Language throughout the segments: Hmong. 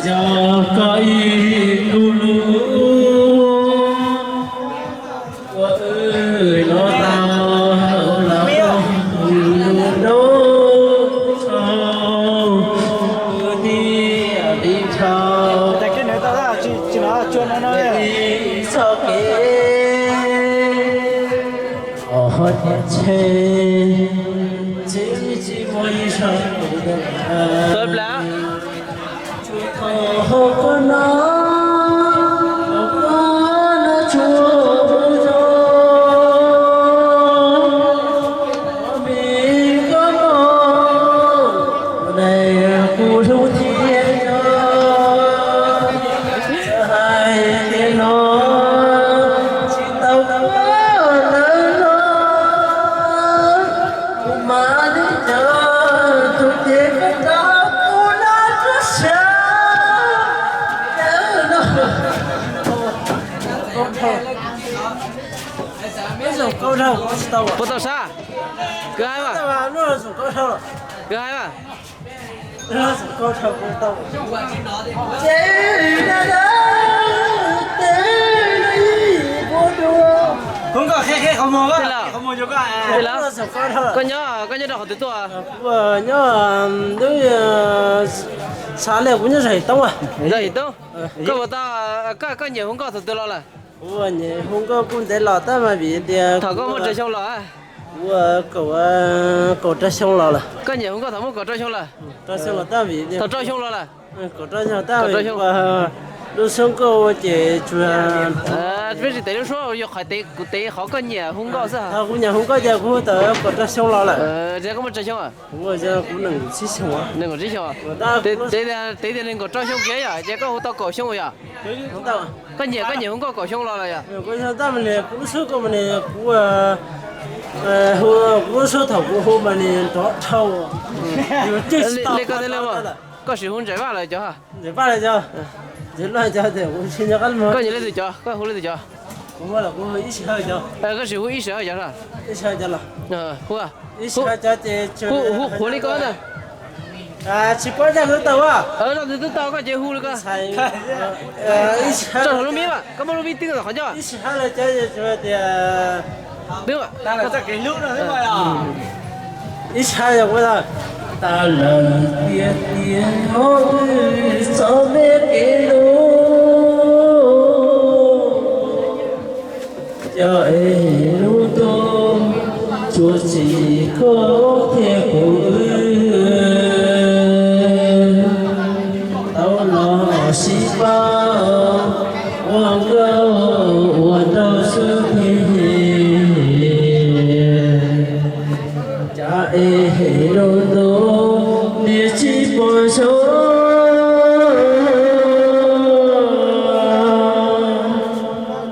Yog koj ib tug lub ua wb los tau los lub nub tshau, kwv tij tij tshau, txoj kev os ho tias ntshe tsis muaj ib zaug. Puas tau sab? Kwv hais mas. Kwv hais mas. Koj nyob, koj nyob rau qhov twg tuaj? Nyob, xav li kuv nyob Zam Him Toob. Zam Him Toob. Koj puas tau, koj nyiam hu nkauj thaum twg los lawm? Kuv nyiam hu nkauj kuj ntev los tab mas vim tias thaum koj muaj rau xyoo los? Kuv kaum, kaum rau xyoo los lawm. Koj nyiam hu nkauj thaum muaj kaum rau xyoo lawm? Thaum rau xyoo los lawm? Kaum rau xyoo, lub suab nkauj ces tsuas, peb tsis tev lub suab, yog qhov tev, kuv tev qhov koj nyiam hu nkauj xwb. Kuv nyiam hu nkauj ces kuv hu thaum kaum rau xyoo los lawm. Koj muaj rau xyoo? Kuv nees nkaum tsib xyoo. Nees nkaum tsib xyoo. Tev tias nees nkaum rau xyoo kiag yom, ces koj hu tau kaum xyoo yom? Koj nyiam, koj nyiam hu nkauj kaum xyoo los lawm yom? Kuv lub suab nkauj mas kuv, kuv lub suab thaum kuv hu mas nws nrov dhau. Li koj thiaj li, koj sim hu Ntsaim Vaj los cov? Ntsaim Vaj los cov? Koj nyiam leej twg cov? Koj hu leej twg cov? Koj sim hu Ib Sim Hawj cov? Hu, hu qhuav li koj ntag. Tsis paub zaj twg tau. Zaj twg twb tau koj ces hu li koj. Tso hauv lub mic mas, koj muab lub mic twb qhov ncauj. Ib Sim Hawj los cov tias, twb Ib Sim Hawj yog kuv tau. Tas lawm tiag tiag hauv wb txoj me kev hlub, cov es lub ntuj tsuas tsim koj thiab kuv wb. Tau los sib pab ua nkauj ua nraug xwb tiag. Cas es lub ntuj niaj tsis pom zoo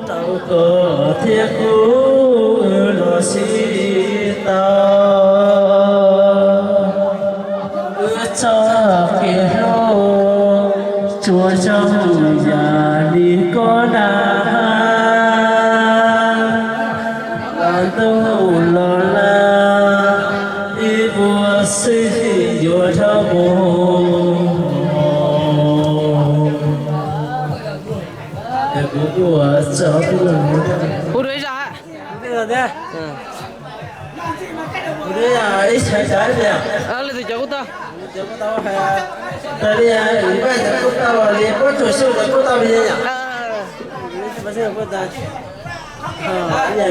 rau koj thiab kuv los sib tau. Wb txoj kev hlub tsuas zoo yam li koj dag. Los ntuj los lawm, ib vuag xwb yuav dhau mus. Kuv ua tsaug. Hu dua ib zaj hab. Ib sawv daws, leej twg cov kuj tau. Raws li Vaj cov kuj tau li, Pob Tsuas Xyooj cov kuj tau li yom. Yam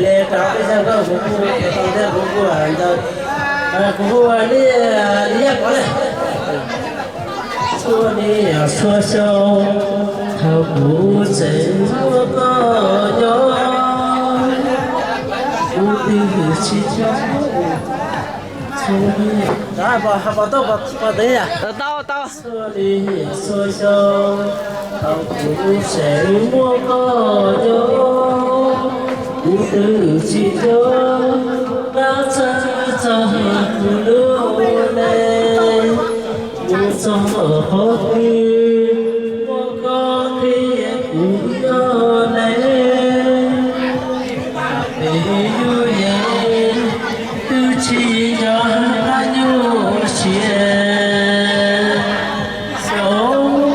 li rau peb zaj nkauj kuv kuj tau thiab kuv kuj ntawd, kuv kuj li, li yaj kov li. Txhua niaj txhua xyoo, thaum kuv tseem muaj koj nyob, kuv twb tsis nco. Txhua niaj, tau, tau. Txhua niaj txhua xyoo, thaum kuv tseem muaj koj nyob, kuv twb tsis nco qab txawv txog kuv lub neej. Mus txog qhov twg muaj koj thiab kuv nyob ne, peb yus yeej twb tsis nco qab nyuaj siab. Xyoo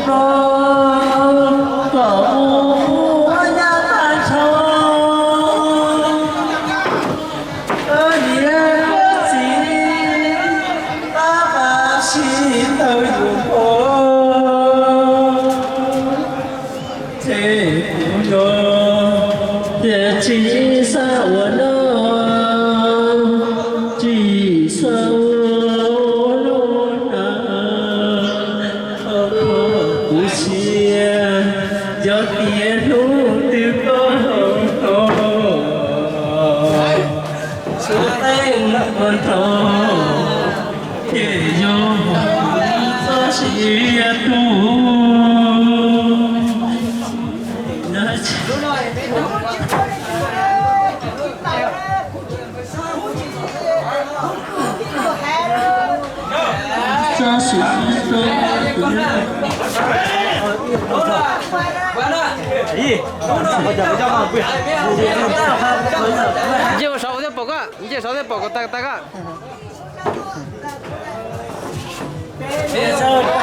no tau yuav pom, ces kuv yog tias tsis xav ua no, tsis xav ua no na. Kuv siab yog tias hnub twg koj hnov, xub teeb ua nrog, ces yog txoj sia tu. Nce ua saud thiab pom koj, nce saud thiab pom koj tag tag koj.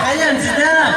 Hais tiag.